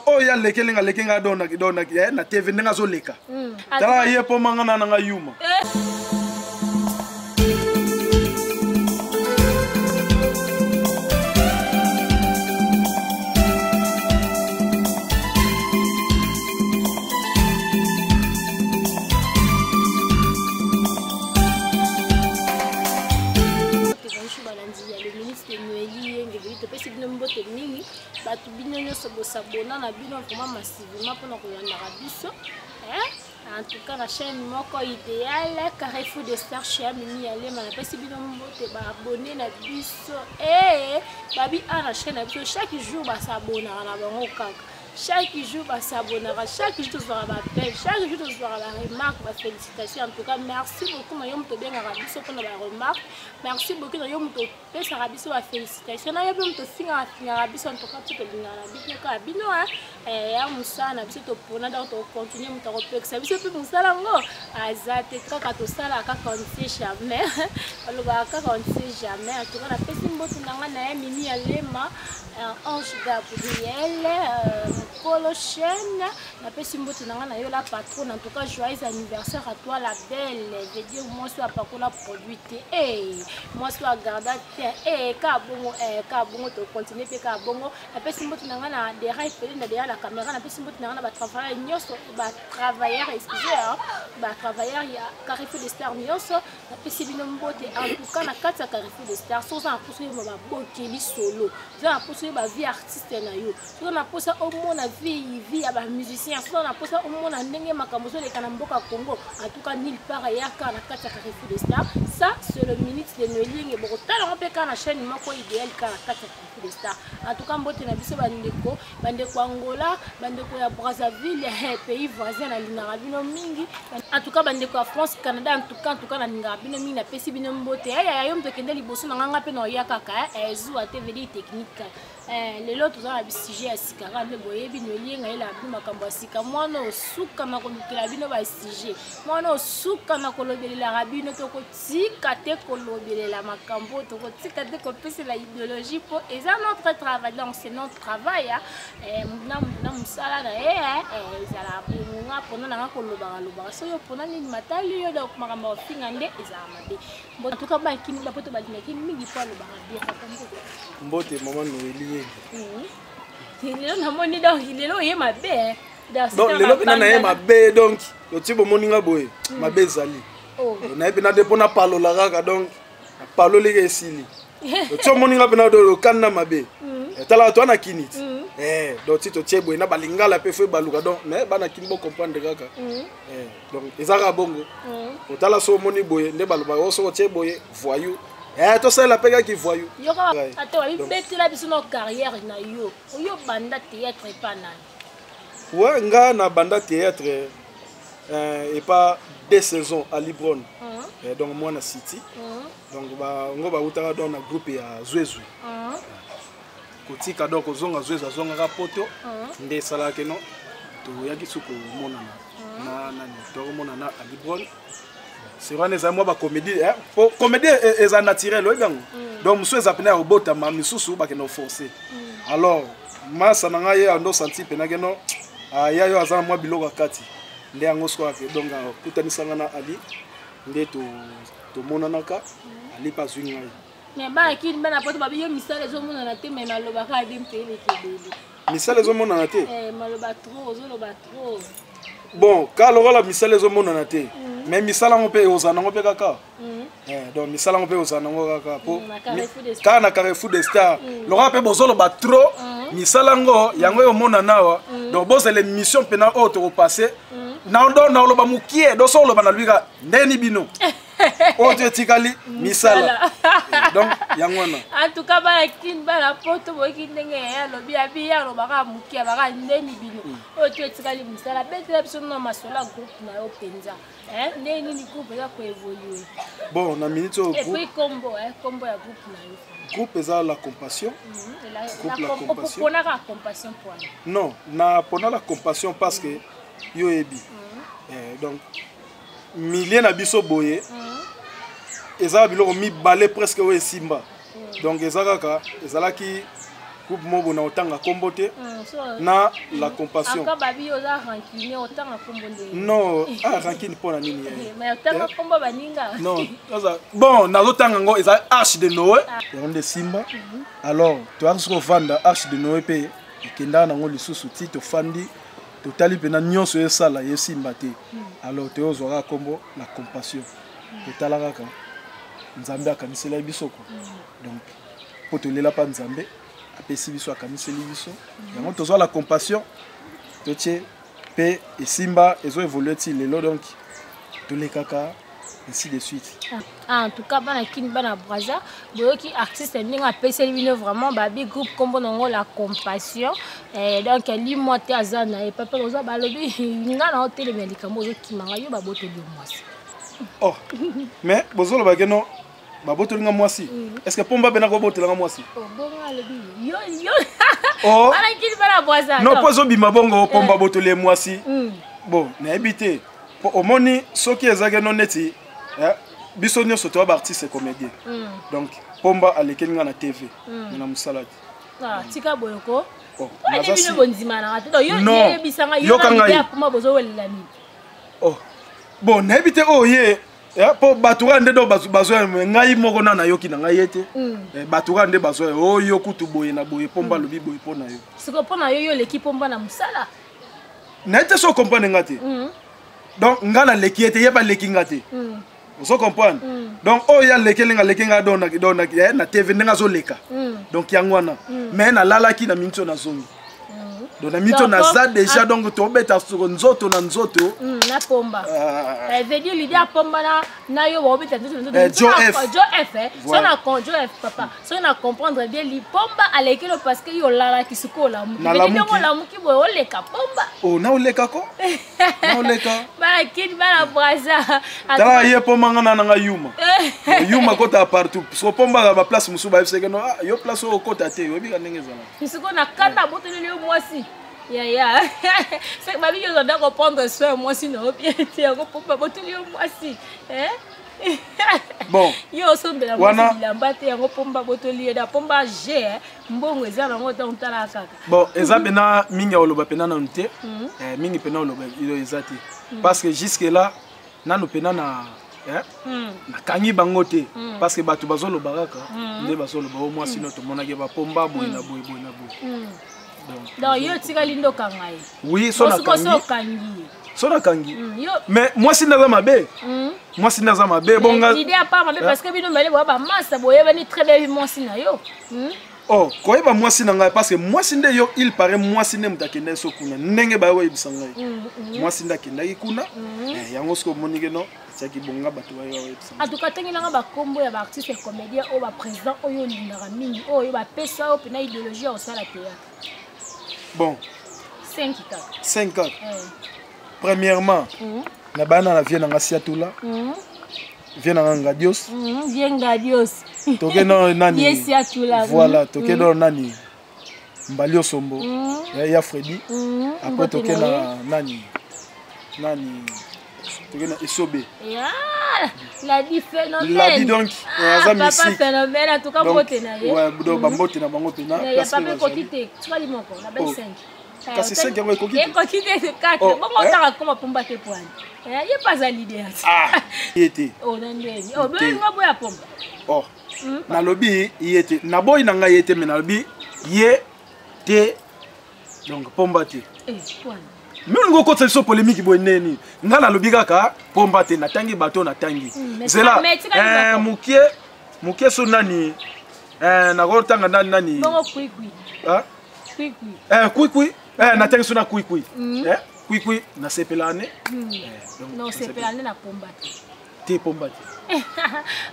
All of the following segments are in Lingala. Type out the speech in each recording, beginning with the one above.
Oyo alekeli nga, aleki nga donc na TV ndenge azoleka. Tala ye mpo manga na nanga yuma. Topesi bino mbote mingi, bato bino nyonso bosabona na bino vraiment massivement mpona kolandaka biso. En tout cas, la chaîne moko idéale, Carrefour de Star chez Mimi Alema, napesi bino mbote ba abonné na biso. Eh, babi a na chaîne na biso chaque jour ba s'abonnera na bango kaka. Chaque jour ba s'abonnera, chaque jour tozwaka ba appel, chaque jour tozwaka ba remarque, ba félicitations. En tout cas, merci beaucoup na yo moto obengaka biso mpona ba remarque. Merci beaucoup na yo moto opesaka biso ba félicitations. Na yo mpe moto ofingaka fingaka biso, en tout cas biso tolingaka na bino kaka bino, hein. Ya mosala na biso topona, donc tokontinue, moto akopekisa biso mpe mosala yango aza te, kaka tosala kaka, on ne sait jamais, balobaka kaka on ne sait jamais. En tout cas, napesi mbote na ngai na ye Mimi Alema, Ange Gabriel, mokolo chaîne, napesi mbote na ngai na yo la patronne. En tout cas, joyeux anniversaire à toi la belle, veut dire mwasi oyo apakola produit te, mwasi oyo agarda te, ka bongo, ka bongo, tokontinue mpe ka bongo. Napesi mbote na ngai na Dera Epele na derrière la caméra, napesi mbote na ngai na batravailleur nyonso, batravailleur, excusez, batravailleur ya Carrefour de Star nyonso, napesi bino mbote. En tout cas, na kati ya Carrefour de Star, soki oza na mposa oyeba babokeli solo, oza na mposa oyeba vie artiste na yo, soki oza na mposa omona vie ya bamusicien, soki oza na mposa omona ndenge makambo ezoleka na mboka Congo, en tout cas nulle part eyaka na kati ya Carrefour de Star. Ça, c'est le minute de Noelinge, bokotala yango mpe kaka na chaîne moko idéale, kaka na kati ya Carrefour de Star. En tout cas, mbote na biso bandeko, bandeko Angola, bandeko ya Brazzaville, pays voisin, nalingaka bino mingi. En tout cas, bandeko ya France, Canada, en tout cas nalingaka bino mingi, napesi bino mbote. Ya yo moto okende liboso na nganga mpe na oya kaka zuwa te, vedi technique. Lelo toza na bisujet ya sika kaka nde boyebi Noelinga yelaka bino makambo ya sika. Mwana osuka na kolukela bino basujet, mwana osuka na kolobelelaka bino, tokotika te kolobelela makambo, tokotika te kopesela idéologie mpo eza notre travail. Donc c'est notre travail na mosala na ye ezala bongonga mpona nanga kolobaka lobaka. Soki opona nini matali yo, donc makambo ya kofinga nde ezala mabe. En tout cas, bakini bapoto balingaki mingi mpo alobaka bien. Papa, mbote. Mbote mama Noeli Yenge. Lelo namoni, donc lelo oye mabe. Donc lelo mpena na ye mabe, donc oti bomoni nga boye, mabe ezali naye mpena te mpo napalola kaka, donc napaloli ka esili. Oti omoni nga mpena okanda mabe, talaka toa na kini ti, donc ti totie boye na balingala mpe fo ebaluka, donc mais bana kini bocomprendre kaka. Donc eza kaka bongo, otala so omoni boye nde balobaka o soki otie boye voyou, tosalela mpe kaki voyou. Yoka, ata babetela biso na carrière na yo, oyo banda théâtre epa nani? Ouais, nga na banda théâtre epa deux saisons à Libron, donc mwana city, donc bango bautaka donc na groupe ya Zwezwe, kotika donc kozonga Zwezwe, azongaka poto nde esalaka no toyaki su komonana na nani, tokomonana na Alibron. C'est wana ezali mwa bacomédie, po comédie eza naturel, oyebi yango. Donc mosusu eza pena ya kobotama, misusu bakende koforce. Alors masa na ngai ye ando santi mpena keno aya yo aza na mwa biloko ya kati nde yango sikoyo, donc akutanisanga na Ali nde tomonanaka, Ali mpe azwi ngai. Mais bana kini, bana poto babi yo misala ezomonana te, mais malobaka abi mpe eleki ebele. Misala ezomonana te. Maloba trop, ozoloba trop. Bon, ka lokola misala ezomonana te, mais misala yango mpe ozala nango mpe kaka. Donc misala yango mpe ozala nango kaka po kaka na Carrefour de Star, lokola mpe bozoloba trop, misala yango yango oyo omonana awa. Donc bozala émission mpena oyo tokopase donc naoloba mokie, donc so oloba na lobika ndeni bino oyo to etikali misala, donc yango wana. En tout cas, bana kini, bana poto, boyoki ndenge ye alobi, abi ye alobaka mokie, abaka ndeni bino oyo to etikali mosala. Betela biso na masolo ya groupe na yo mpenza, ndenge nini groupe eza koévolue? Bon, na minute oyo et puis kombo, kombo ya groupe na yo? Groupe eza La Compassion. Groupe La Compassion. Oponaka Compassion poana? Non, na pona La Compassion parce que yo oyebi, donc milieu na biso boye eza biloko mibale presque oyo esimba, donc eza kaka ezalaki. Groupe moko na otanga kombo te na la compassion. Encore babi oza rancune otanga kombo nde. Non, ah rancune pona nini ye. Mais otanga eh? kombo baninga. Non, oza bon nazotanga ngo eza Arche de Noé. Ah. Yango nde simba. Alors, toyaki soki ovanda Arche de Noé pe ekendaka nango lisusu ti tofandi totali mpena nyonso esala esimba te. Alors toyozwaka kombo la compassion. Totala kaka Nzambe akaniselaki biso ko. Donc mpo tolela mpa Nzambe apesi biso akaniseli biso yango tozwa la compassion totie mpe esimba ezo évolue ti lelo donc tolekaka ainsi de suite. Ah, en tout cas bana Kin bana Brazza boyoki artiste ndenge apeseli bino vraiment babi groupe kombo nango la compassion eh, donc limwa te aza na ye papa oza balobi nga na otelemela likambo ozokima nga yo babotoli yo mwasi. Oh mais bozoloba ke non babotoli nga mwasi. Est ce que pomba bena kobotela nga mwasi? Oh. Non, mpo ezobima bongo pomba botoli ye mwasi. Bon, nayebi te po omoni soki ezaki no neti biso nyonso toya baartiste comédien. Donc pomba alekeli nga na TV na mosala te. Tika boye ko bino bondimanaka te. Donc yo yebisanga yo na ya pomba bozowelela nini? Oh bon, nayebi te oyo ye mpo bato kaka nde do bazwa ngai moko na nayoki na ngai ye te. Bato kaka nde bazwa oyo kutu boye na boye pomba alobi boye mpo na yo. Siko mpo na yo, yo oleki pomba na mosala? Nayebi te so comprendre nga te. Donc nga naleki ye te, ye baleki nga te. Ozo comprendre? Donc oyo ye alekeli nga, aleki nga donc na TV ndenge azoleka. Donc yango wana, mais nalalaki na miniti oyo nazongi. Donc na miniti oyo naza déjà donc tobeta nzoto na nzoto. Na pomba, veut dire leader pomba na yo baobeta nzoto na nzoto. Joe F. Joe F, so na Joe F papa, so na comprendre bien li pomba aleki lo parce que yo olalaki, sikoyo olamuki ndenge olamuki boye oleka pomba. Oh, na oleka ko naoleka. Bana Kin bana Braza. Tala ye pomba nga na nanga yuma yuma kota partout so pombaka baplace mosusu bayebiseke no ah, yo place oyo okota te, oyebika ndenge ezalaka. Sikoyo na kanda abotoleli yo mwasi yaya babi yo ozanda koprendre soin ya mwasi na yo bien te, yango pomba botoli yo mwasi. Bon, yo osombela mwasi bilamba te, yango pomba botoli ye na pomba g mbongo eza nango ntango tala kaka. Bon, eza mpena mingi ya koloba mpena nanu te. Mingi mpena oloba eza te parce que jusque là nanu mpena na nakangi bango te parce que bato bazoloba kaka nde bazoloba o mwasi no tomonaki bapomba boye na boye boye na boye. Donc yo otikali nde okanga ye? Oui, so nakangi, so nakangi, mais mwasi nde aza mabe, mwasi nde aza mabe bonga. L'idée ya pas mabe parce que bino mibale boya bamasa, boyebani très bien mwasi na yo. Oh, koyeba mwasi na ngai parce que mwasi nde yo il paraît mwasi nde moto akendaki so kuna ndenge baye koyebisa ngai mwasi nde akendaki kuna. Yango soki omoni ke no atiaki bonga bato baye koyebisa. En tout cas, ntangelanga bakombo ya baartiste comédien oyo baprésident oyo olingaka mingi, oyo bapesa oyo mpena idéologie ya kosala théâtre. Bon. 5 kaka. 5 kaka. Premièrement, na bana na vie nanga Siatula, vie nanga Ngadios. Vie Ngadios. Toke no nani? Ye Siatula. Voilà, toke no nani? Mbali Osombo ya Freddy. Après toke na nani nani? Toke na Esobe. Ladi phénomène. Ladi donc aza musique. Phénomène, en tout cas mbote na ye. Ouais, donc bambote na bango mpena. Papa ekoki te, tikali moko na bel 5. Kasi 5 yango ekoki te. Ekoki te, 4. Bongo otaka koma pomba te poani ye mpe aza leader. Ye te. Na ndeni obenga boya pomba. Oh, nalobi ye te, naboyi na ngai ye te, mais nalobi ye te, donc pomba te. Mi olingi okotisa biso polémique boye ndeni? Ngai nalobi kaka pomba te, natangi bato natangi nzela mokie mokie so nani nakotanga nani nani? Kwikwi, natangi so na kwikwi. Kwikwi nasepela ne. Nosepela nde na pomba te? Te, pomba te.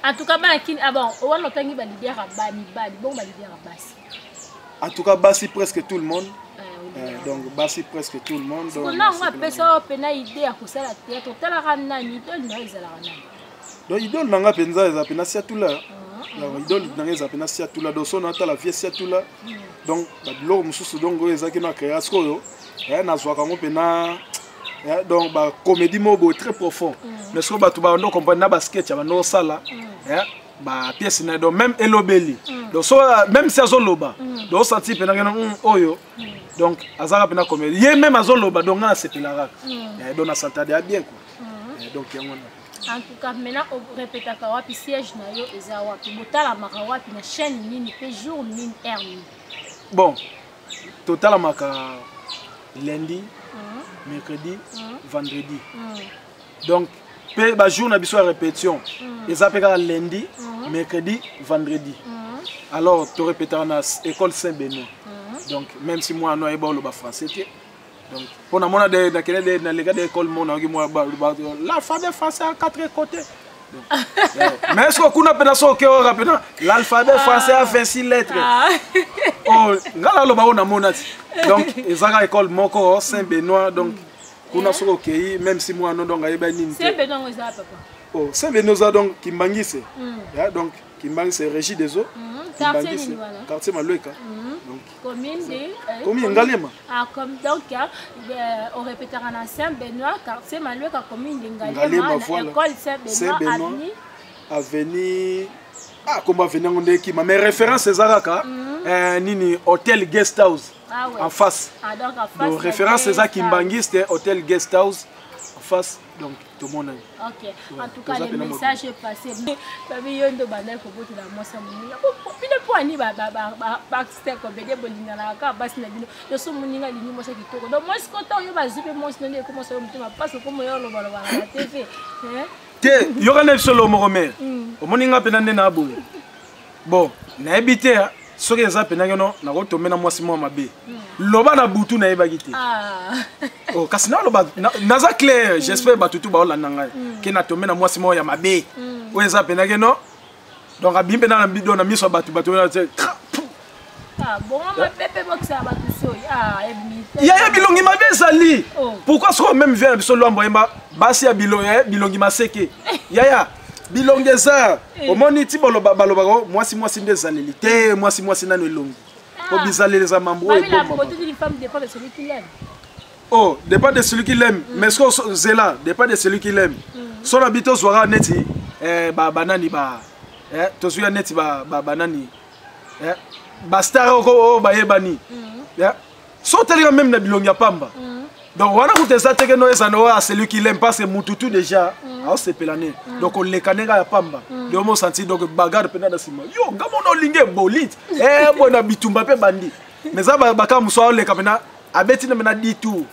En tout cas bana Kini, ah bon, wana otangi baleader ya bamibali, bongo baleader ya basi? En tout cas basi presque tout le monde. Donc basi presque tout le monde. Nango apesa oyo mpena idée ya kosala théâtre, otalaka nani? Idole na yo ezalaka nani? Donc idole na nga mpenza eza mpena Siatula. Donc idole na nga eza mpena Siatula. Donc so natala vie Siatula, donc babiloko mosusu donc oyo ezalaki na créa sikoyo nazwaka yango mpena. Donc bacomédie moko boye très profond, mais sikoyo bato bando comprendre na basketch ya bando osala bapièce na donc même elobeli. Donc so même si azoloba, donc osenti mpena kena oyo, donc azalaka mpena comédien ye même azoloba, donc nga nasepelaka kaka. Donc nasentade ya bien quoi. Donc yango wana. En tout cas, maintenant orépétaka wapi? Siège na yo eza wapi? Botalamaka wapi, na chaîne nini, mpe jour nini, heure nini? Bon, totalamaka lundi, mercredi, vendredi. Donc mpe bajour na biso ya répétition eza mpe kaka lundi, mercredi, vendredi. Alors torépétaka na école Saint Benoît. Donc même si mwana ayeba oloba français te, donc mpo namona de nakende de naleka de école mo nayoki mwa l'alphabet français à quatre côtés. Donc, mais est-ce que kuna mpena so oke oyoka mpena l'alphabet français a 26 lettres? Oh, nga naloba oyo namona ti. Donc ezaka école moko Saint Benoît. Donc kuna soki okei, même si mwana donc ayeba nini te. Saint Benoît ngo eza papa? Oh, Saint Benoît eza donc Kimbangise. Ya, donc Kimbangise, Régie des Eaux. Quartier Kimbangise. nini wana? Quartier Malweka. Donc commune de commune Ngaliema. Ah, comme donc orépétaka na Saint Benoît, quartier Malweka, commune de Ngaliema, Ngaliema, na voilà. école Saint Benoît. Saint Benoît. Avenue? Avenue, ah, kombo avenue yango nde ekima, mais référence eza kaka nini, hôtel Guest House. Ah ouais. En face. Ah, donc en face. Donc la référence eza Guest House. Kimbangiste, hôtel Guest House en face. Donc tomonani. Ok, en tout cas, toza le pena. message est passé. Babi, yo ndo bandaki kobotela mwasi ya moninga. Bino mpo ani baartiste comédien bolinganaka kaka basi na bino nyonso? Moninga alingi mwasi ya kitoko, donc mwasi kota oyo bazwi mpe mwasi nde ekomasa yo motema mpasi, okoma yo olobalobala na TV, hein? Te, yoka na biso lo moko mere. Omoni nga mpena nde na boye, bon, nayebi te ah, soki eza mpena keno nakotombe na mwasi mwa mabe, loba na butu nayebaki te. Oh, kasi naloba naza clair, j'espère bato tu baolanda ngai ke natombe na mwasi moko ya mabe oyo eza mpena keno, donc abimi mpena na bido na miso ya bato, bato oyo te. Ah, bongo mabe mpe bokisaka bato soyi, ah, ebimi te. Yaya, bilongi mabe ezali. Oh. Pourquoi soko même vie na biso Lwambo oyemba basi ya bilongi maseke? Yaya, bilongi eza, omoni ti balobaka o, mwasi mwasi nde ezaleli te, mwasi mwasi nano elongi po bizaleli eza mambo oyo Babi, la ebomama. beauté d'une femme dépend de celui qui l'aime. Oh, dépend de celui qui l'aime. Mais ce que zela dépend de celui qui l'aime, so na bi tozwaka neti banani ba tozwika neti banani bastar oko oyo bayebani. Yeah. So otalika même na bilongi ya pamba, donc wana kuta eza teke no eza na oyo celui qui l'aime, parce que mututu déjà aosepela ne, donc oleka ndenge ya pamba, donc mosanti, donc bagarre mpena na nsima yo nga mona olingi eboli boye na bitumba mpe bandi, mais eza baka mosu aoleka mpena abeti na mpena 10 tour,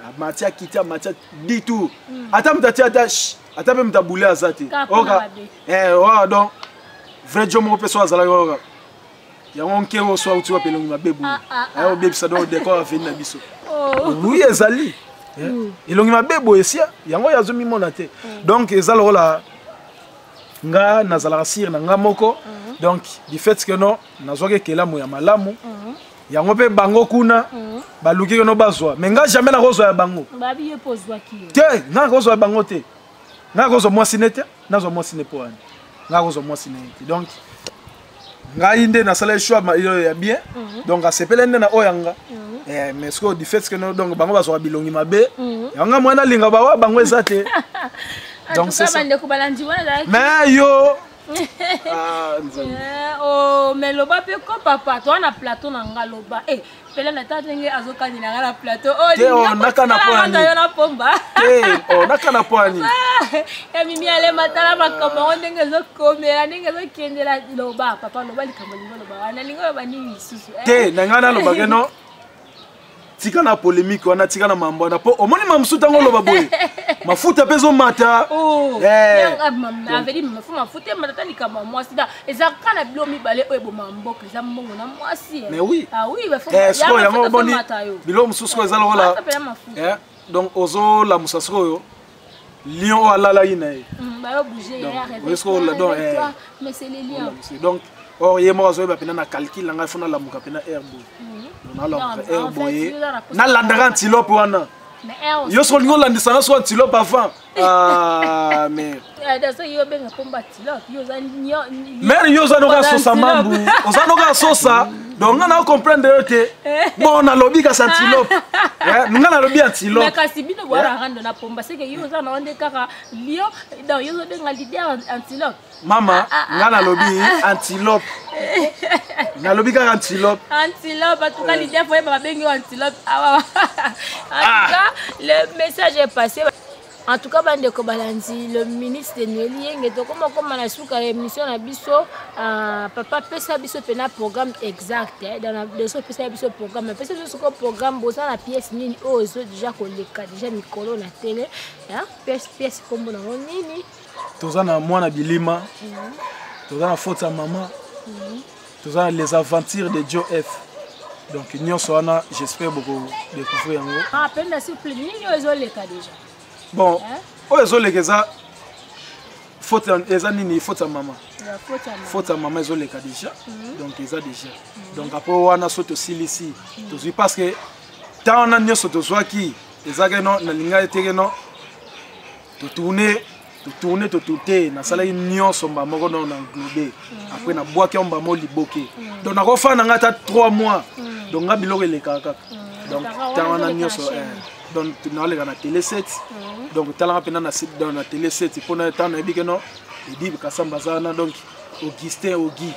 amati akiti, amati 10 tour, ata moto atie ata ata mpe moto abule aza te. Kaka mpona Oka mabe. Oka donc vrai jo moko mpe so azalaki oka yango nke oyo so auti wapi, elongi mabe boye. Ah, ah, ah. Aye obebisa donc décor aveni na biso. Oh. Oui, ezali elongi mabe boye esia yango oyo azomimona te. Donc eza lokola nga nazalaka sire na nga moko, donc du fait que non nazwaki ekelamu ya malamu yango mpe bango kuna baluki keno bazwa, mais nga jamais nakozwa ya bango. Babi, ye mpo ozwaki yo. Te, nga nakozwa ya bango te, nga nakozwa mwasi ne te, nazwa mwasi ne mpo wana nga nakozwa mwasi ne te. Donc ngai nde nasala choix oyo ya bien, donc asepele nde na oyo ya nga. Mais sikoyo du fait que no donc bango bazwaka bilongi mabe yango nga mwana alinga bawa bango eza te. En Donc tout c'est cas, ça. bandeko balandi wana ezalaki Mais yo, ah, Nzambe. Oh, mais loba mpe ko papa, toa na plateau na nga, loba. Pele na tata ndenge azokanela nga na plateau. Oh, Te, oh, naka na po ya nini? yo na pomba. Te, oh, naka na po ya nini? Ya Mimi Alema, tala makambo yango ndenge ezokomela, ndenge ezokendela. Loba papa, loba likambo lingo, loba wana lingo, loba nini lisusu, eh? Te, na ngai nalobake no tika na polémique wana, tika na mambo wana, mpo omoni mamosu ntango oloba boye mafuta mpe ezomata. Oh, Eh. aveli mafuta emata ta likambo ya mwasi da eza kaka na bilo mibale oyo eboma mboka, eza mbongo na mwasi, eh. Mais oui. Ah oui, Sikoyo yango omoni mata yo. biloko mosusu sikoyo eza lokola Mata mpe mafuta. Donc ozolamusa sikoyo lion oyo alalaki na ye. Bayo bouger. Donc, Ya oui, ce qu'on réveille-toi, donc, réveille-toi. Mais c'est les lions. Olamusi. Donc or ye moko azoyeba mpena na calcul na ngai, fo nalamuka mpena air boye. Donc nalamuka Donc, air en fait, boye yo oza na posa- nalandaka antilope wana. Mais air aussi. Yo soki olingi olandisa nga so antilope avant, ah, mais Soki yo obenga pomba antilope, yo oza mere, yo oza noka sosa mambu, oza noka sosa. Donc nga na comprendre yo te. Bon, nalobi kasi antilope. Nga nalobi antilope. Mais kasi bino bwara rando na pomba, c'est que yo oza na nde kaka lion, donc yo ozobenga leader antilope. Mama, nga nalobi antilope. Nalobi kaka antilope. Antilope, en tout cas, leader, faut babengi yo antilope. Ah, en tout cas, le message est passé. En tout cas, bandeko balandi, le ministre de Noël Yenge, tokoma koma na suka ya émission na biso, papa pesa biso pena programme exact, dans la biso pesa biso programme, pesa biso soko programme boza na pièce nini oyo ezo déjà koleka déjà mikolo na télé, hein, pièce kombo na ngo nini? Toza na mwana bilima, toza na faute ya mama, toza na les aventures de Joe F. Donc nyonso wana, j'espère beaucoup découvrir yango. Ah, penda s'il vous plaît, nini oyo ezoleka déjà? Bon, oyo ezoleka eza faute, eza nini? Faute ya mama. Faute ya mama ezoleka déjà. Donc eza déjà. Donc après wana so tosilisi, tozwi parce que ntango wana nyonso tozwaki ezalaki no nalingai eteke no totourne totourne totourne, nasalaki nyonso mba moko no na englobe. Après nabwaki yango mba mo liboke. Donc nakofanda ngai ata 3 mois. Donc nga biloko elekaka kaka. Donc ntango wana nyonso, donc naoleka na télé 7. Donc talanga mpena na na télé 7 mpona ntango nayebi ke no Edi Kasamba aza wana, donc Augustin Ogi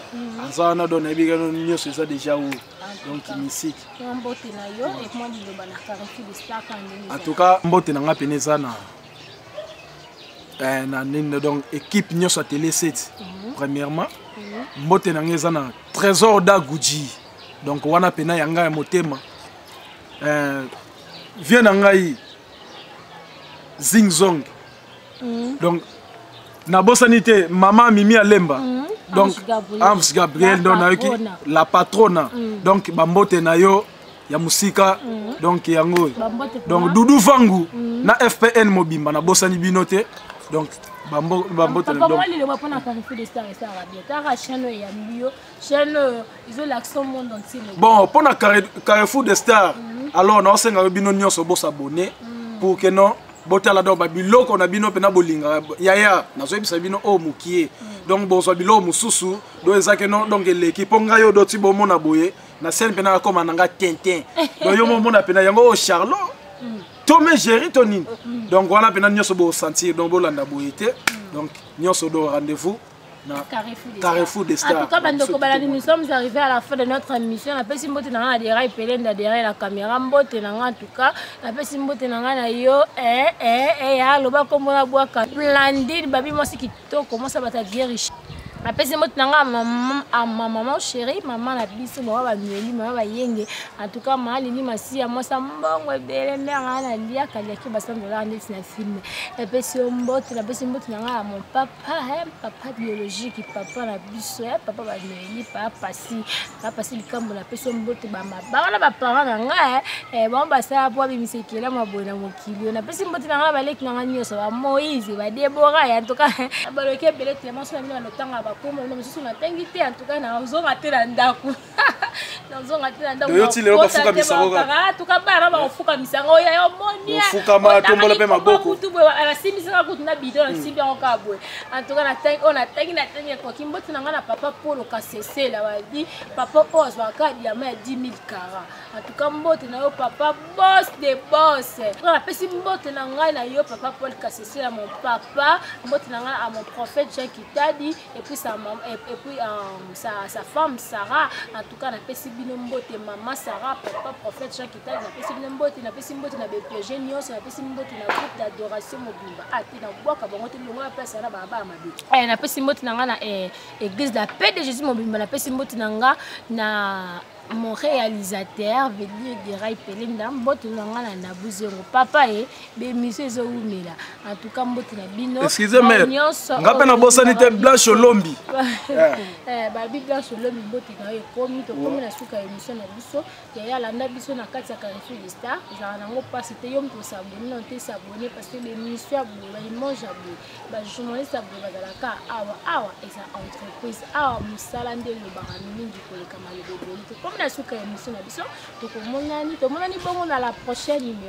aza wana, donc nayebi ke no nyonso eza déjà oyo, donc misiki. En tout cas, mbote na nga pene eza na nini, donc équipe nyonso ya télé 7. Premièrement, mbote na nga eza na Trésor Daguji, donc wana pena ya ngai ya motema, vie na ngai Zingzong. Donc nabosani te mama Mimi Alemba, donc Ams Gabriel, donc nayoki la patrona, donc bambote na yo ya mosika. Donc yango oyo, donc Dudu Vangu na FPN mobimba, nabosani bino te. Donc bambote. Papa, liloba mpona Carrefour de Star esalaka bien. Taka chaîne oyo eyambi yo, chaîne oyo ezolakisa monde entier. Bon, mpona Carrefour de Star, alors naosengaka bino nyonso bosabone pour que non botala donc babiloko na bino mpena bolingaka. Yaya, nazoyebisa bino oyo mokie, donc bozwa biloko mosusu do ezaki no, donc eleki mpo ngai oyo doti bomona boye na scène mpena nakóma na nga tintin. Donc yo momona mpena yango oyo Charlot to me géri to nini, donc wana mpena nyonso bosentir, donc bolanda boye te. Donc nyonso do rendez-vous na Carrefour des Stars. En tout cas, bandeko balandi, nous sommes arrivés à la fin de notre émission. Napesi mbote na nga na Derai Pelenda derrière la caméra, mbote na nga. En tout cas, napesi mbote na nga na yo, ya loba kombo na bwaka Blandine Babi, mwasi kitoko, mwasi bata bien riche. Napesi mbote na nga a ma maman chérie, mama na biso, mama Bamieli, mama Bayenge. En tout cas, mama Lili Masiya, mwasi mbongo ebele, mare nga naliaka liaki basandola neti na film. Napesi yo mbote. Napesi mbote na nga ya mon papa, papa biologique, papa na biso, papa Banoeli, papa Pasi, papa Pasi likambo. Napesi yo mbote. Bana baparent na ngai, bango basala po abimisa ekelamu boye na mokili oyo. Napesi mbote na ngai na baleki na ngai nyonso, bamoïse, badebora. En tout cas, baloki ebele tellement so na bino banotanga bakombo bino mosusu natangi te. En tout cas, nazonga te na ndako, nazonga te na ndako. Toyoti lelo bafukamisa. Tuka bana bakofukamisa yango oyo omoni. Ofukama, tombola mpe maboko. Kutu boye nasimbisaka kutu na bidon, nasimbi yango kaka boye. En tout cas, natangi oyo natangi ekoki. Mbote na ngai na papa Polo Kasesela, badi papa oyo azwaka diamant ya 10 000 carats. En tout cas, mbote na yo papa, boss de boss. Napesi mbote na ngai na yo papa Paul Kasesela, mon papa. Mbote na ngai à mon prophète Jacques Itadi et puis sa maman, et puis sa femme Sarah. En tout cas, napesi bino mbote, mama Sarah, papa prophète Jacques Itadi, napesi bino mbote. Napesi mbote na BPG nyonso, napesi mbote na groupe d'adoration mobimba. Ate na bwaka bango te, longo apesa na baba mabe. Napesi mbote na ngai na église la Paix de Jésus mobimba. Napesi mbote na nga na mon réalisateur, veut dire Derai Pelenda. Mbote na nga na Nabuzengo, papa e bémission ezowumela. En tout cas, mbote na bino. Excusez mère, nga mpe nabosani te Blanche Olombi. Babi Blanche Olombi, mbote na yo ekomi. Tokomi na suka ya émission na biso. Yaya, landa biso na kati ya Carrefour de Star. Ezalaka nango mpasi te. Yo moto osabone nano te, s'abonner, parce que bémission ya boye, baimage ya boye, bajournaliste ya boye bazalaka awa. Awa eza entreprise, awa mosala nde elobaka mingi koleka maloba ebele. Tokomi na suka ya émission na biso. Tokomonani, tomonani bongo na la prochaine numéro.